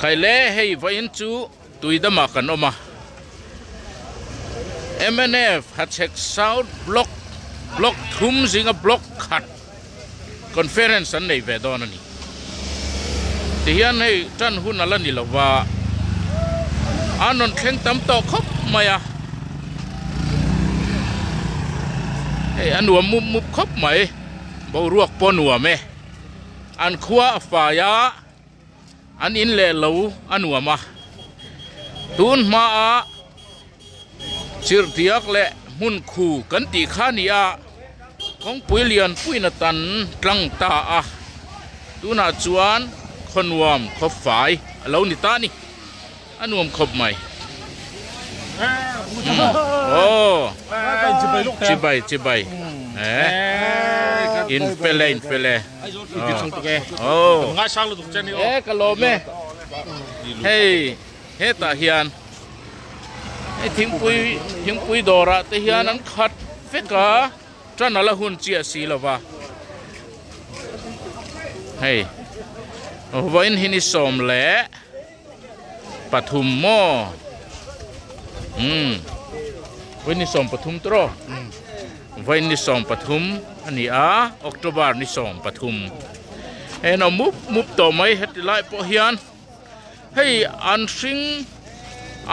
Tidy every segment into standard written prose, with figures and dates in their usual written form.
Khaile hei vawiin chu tuidamah kan awm a, mnf Hachhek South Block Block thum zinga Block khat Conference an nei ve dawn a ni. Tihian hei tan hun a la ni lova, an rawn thleng tam tawh khawp mai a, hei a nuam mup mup khawp mai, boruak pawh a nuam e, an khua a fai a, an in leh lo a nuam a, tun hmaa chirhdiak leh hmun khu kan tih kha a ni a, kawngpui lian puiin a tan tlang ta a, tunah chuan khaw nuam khaw fai a lo ni ta a ni, a nuam khawp mai. Aw chibai chibai eh in fel e in fel e aw e ka lawm e hei. Hetah hian hei thingpui thingpui dawrah te hian an khat vek a tan a la hun chiah si lo va hei vawiin hi ni 13 maw umm vawiin ni 13 tawh vawiin ni 13 a ni a October ni 13 hei an awm mup mup tawh mai heti lai pawh hian. Hei an hring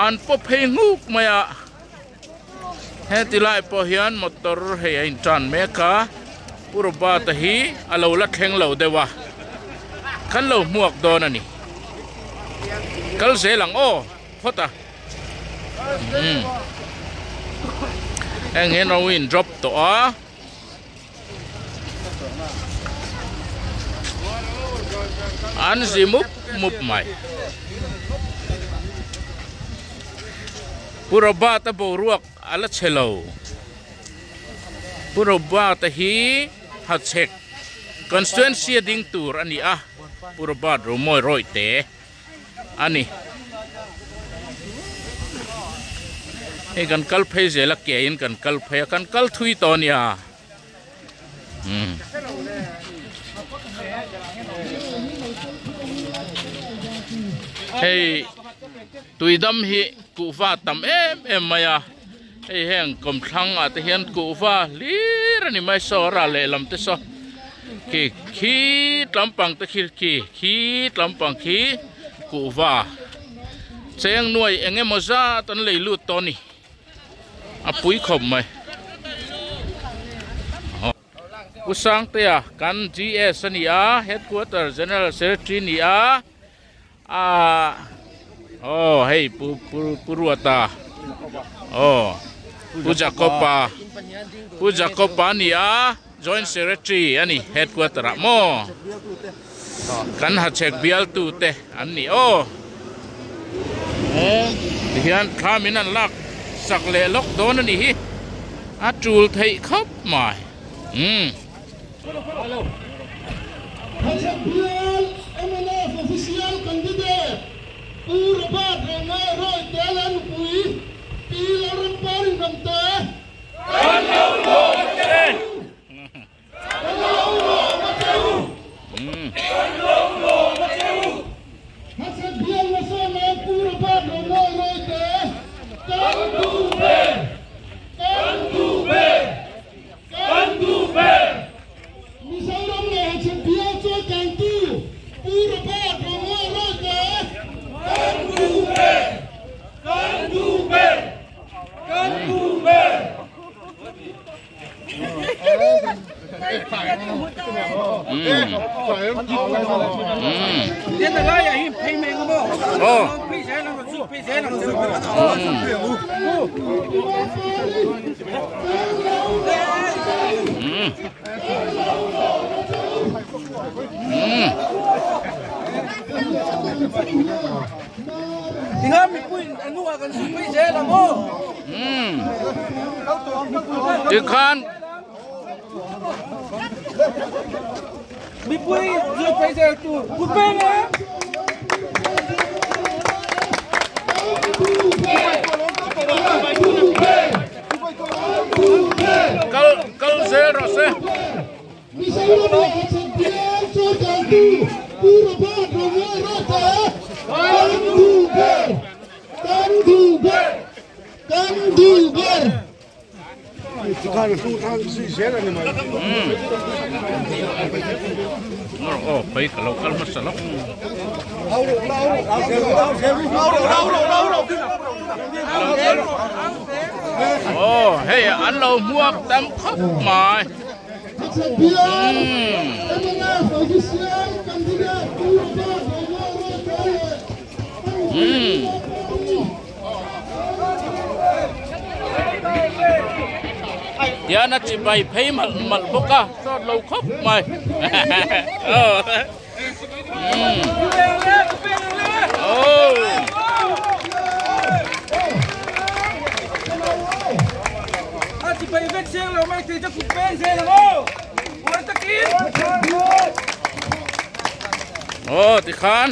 an paw phei nghuk mai a heti lai pawh hian motor hei a in tan mek a Pu Robert-a hi a lo la thleng lo deuh a kan lo hmuak dawn a ni kal zel ang aw phawt a umm heng hian ro in drop tawh a. An zi mup mup mai. Pu Robert-a boruak a la chhe lo. Pu Robert-a hi Hachhek constituency a ding tur a ni a, Pu Robert Romawi Rawihte a ni. Hei kan kal phei zel a ke in kan kal phei a kan kal thui tawh a nia umm hei tuidam hi kuhva tam em em mai a hei heng kawmthlang ah te hian kuhva hlir a ni mai saw a ral lehlam te saw khi khi tlampang te khi khi khi tlampang khi kuhva cheng nuai eng emaw zat an lei lut tawh a ni a pui khawp mai Pu Sangtea kan GS a ni a headquarter general secretary a ni a ah aw hei pu pu pu Ruata aw Pu Jacob-a Pu Jacob-a a ni a joint secretary a ni headquarter ah maw. Kan hachhek bialtu te an ni aw. Tihian thla min an lak sak leh lawk dawn a nih hi. A tul theih khawp mai. Umm. Hachhek bial mnf official candidate Pu Robert Rengai Rawite leh nupui Pi Lalrampari Hnamte. Kan lo lawm a che! Tikhan kal kal zel rawh se. Aw phei ka lo kal hmasa lo. Aw hei an lo hmuak tam khawp mai. Tian a chibai phei malh malh bawk a sawt lo khawp mai Aw tikhan.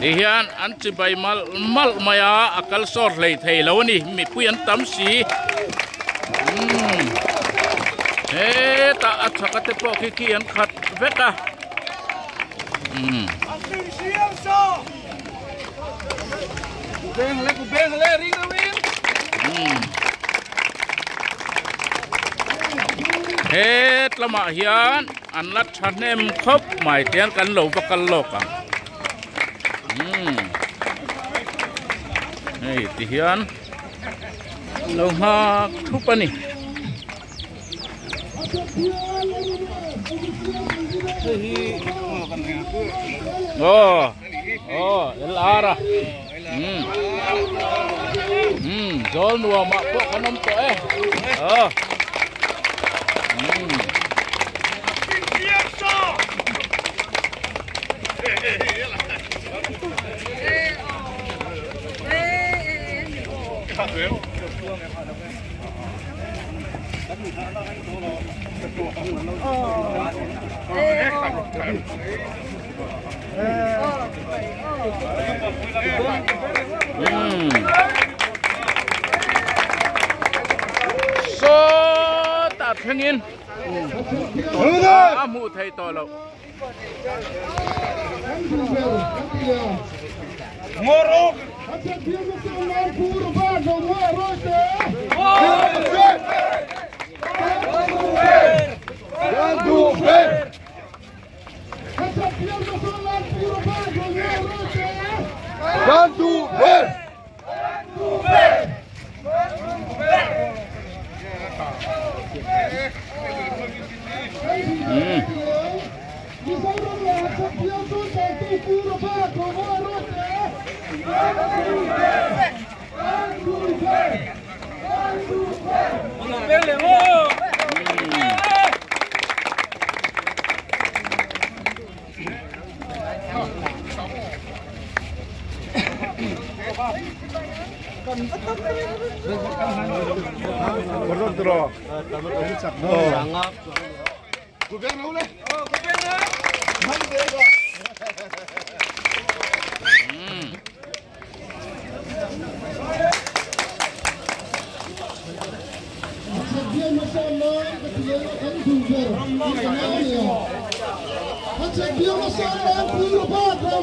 Ti hian an chibai malh malh mai a, a kal sawt hlei thei lo a ni, mipui an tam si. Hetah a chhaka te pawh khi khi an khat vek a. Het lamah hian an la thahnem khawp mai tian kan lo va kal lawk ang. Hei ti hian lo nghak thup a ni. Aw aw LR a um zawl nuam ah pawh kan awm tawh e aw um. Sawtah thlengin a hmuh theih tawh loh.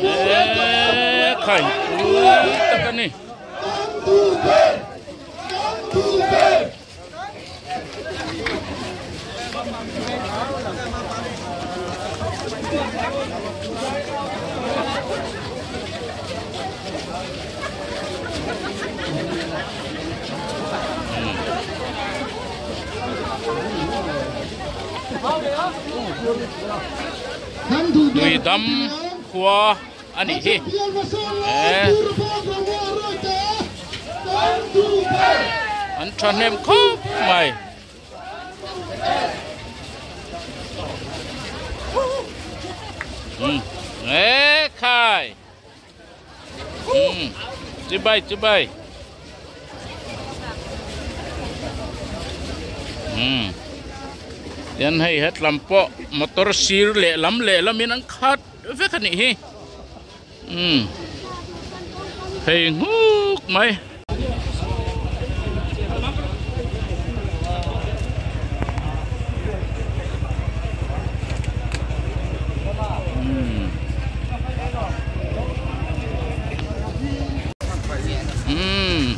Eee khai pui tak a ni. Tuidam khua a nih hi eh an thahnem khawp mai. Ê khai. Chibai chibai. Tian hei het lam pawh motor sir lehlam lehlamin an khat vek a nih hi. Umm hei nghuk mai. Umm.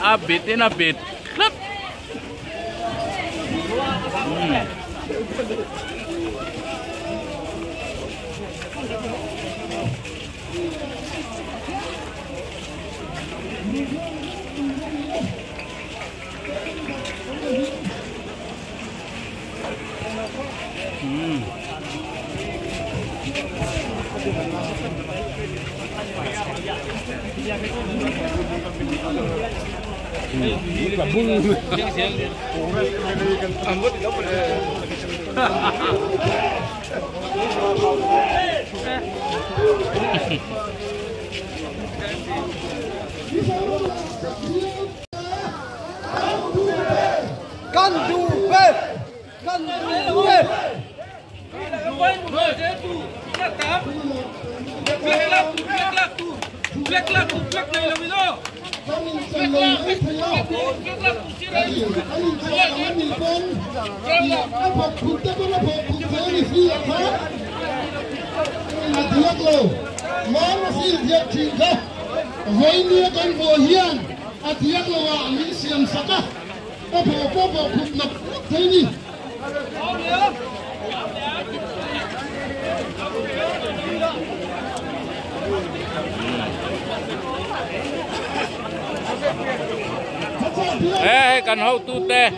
A bit in a bit tlat. Ê cần hậu tu tê.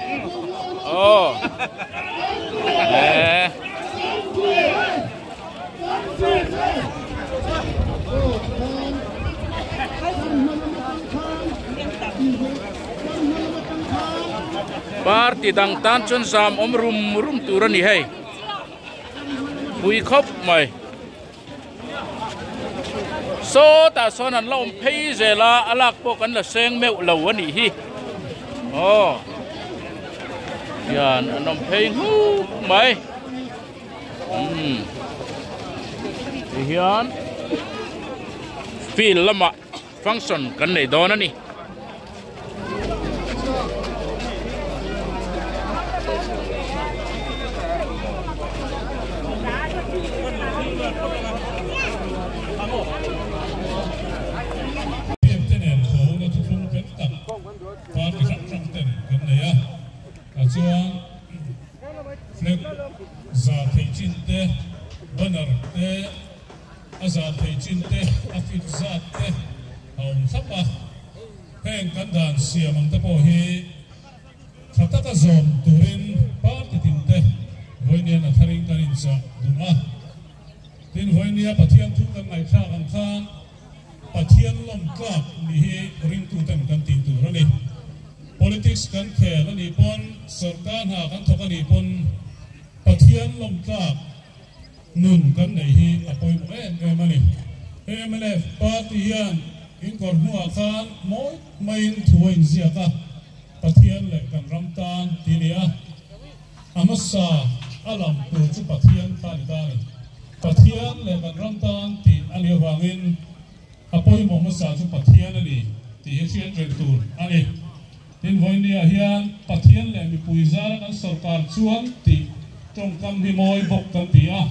Ồ. Ê. Party dang tan chuan zam awm rum rum tur a ni hei. Pui khawp mai. Sawtah sawn an la awm phei zel a, a lak pawh kan la seng meuh lo a nih hi. Aw. Hian an awm phei nghuk mai. Umm. Tihian field lamah function kan nei dawn a ni. Te nen thawhna thuthlung fel tak party hrang hrang ten kan nei a, tah chuan flag zar theih chin te, banner te, a zar theih chin te, a fit zat te a awm thlap a. Heng kan dan siam ang te pawh hi tha taka zawm turin party tin te vawiin a tharin kan inchah duh a. Tin, vawinia Pathian thu kan ngaihthlak ang khan Pathian lawm tlak nih hi ringtuten kan tih tur a ni. Politics kan khel a nih pawn, sorkar hna kan thawk a nih pawn Pathian lawm tlak nun kan neih hi a pawimawh em em a ni. Hei mnf party hian inkawr hnuah khan mawi maiin thu a inziak a, Pathian leh kan ram tan tih a ni a. A hmasa a lam tur chu Pathian kha a ni ta a ni. Pathian leh kan ram tan tih a nih avangin a pawimawh hmasa chu Pathian a ni tih hi hriat reng tur a ni. Tin, vawinia hian Pathian leh mipui zara kan sorkar chuan tih tawngkam hi mawi bawk kan ti a.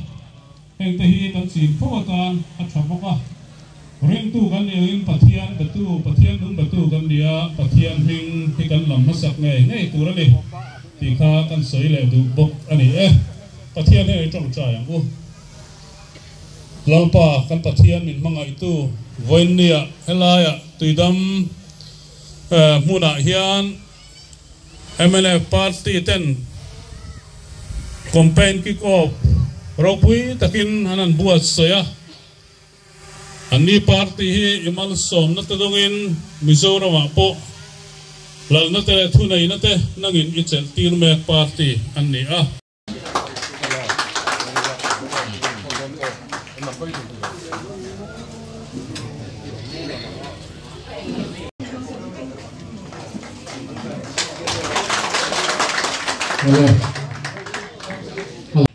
Hengte hi kan chin fo atan a tha bawk a. Ringtu kan nih angin Pathian betu, Pathian nung betu kan ni a, Pathian hming hi kan lam hmasak ngei ngei tur a ni tih kha kan sawi leh duh bawk a ni e. Pathian hian i tawngtai ang u. Lalpa kan Pathian min hmangaihtu vawiinniah helaiah tuidam hmunah hian mnf party ten campaign kick off ropui takin an han buatsawi a. Anni party hi i malsawmna te dawngin Mizoramah pawh lalna te leh thuneihna te nangin i chelh tir mek party an ni a.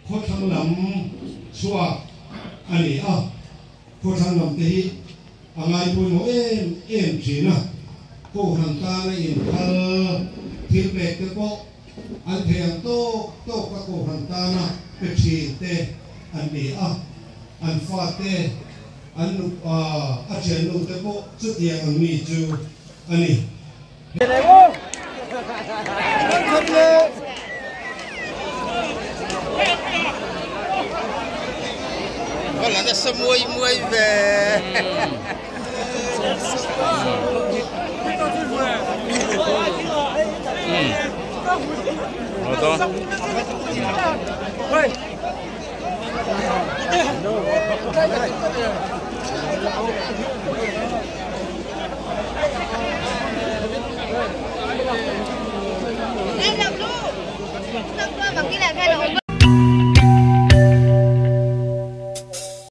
Khawthlang lam chhuak a ni a, khawthlang lam te hi a ngai pawimawh em em thin a, Kohhran tana inphal thil pek te pawh an thei ang tawk tawk a Kohhran tana pe thin te an ni a, an fate an a thiannu te pawh chutiang ang mi chu a ni.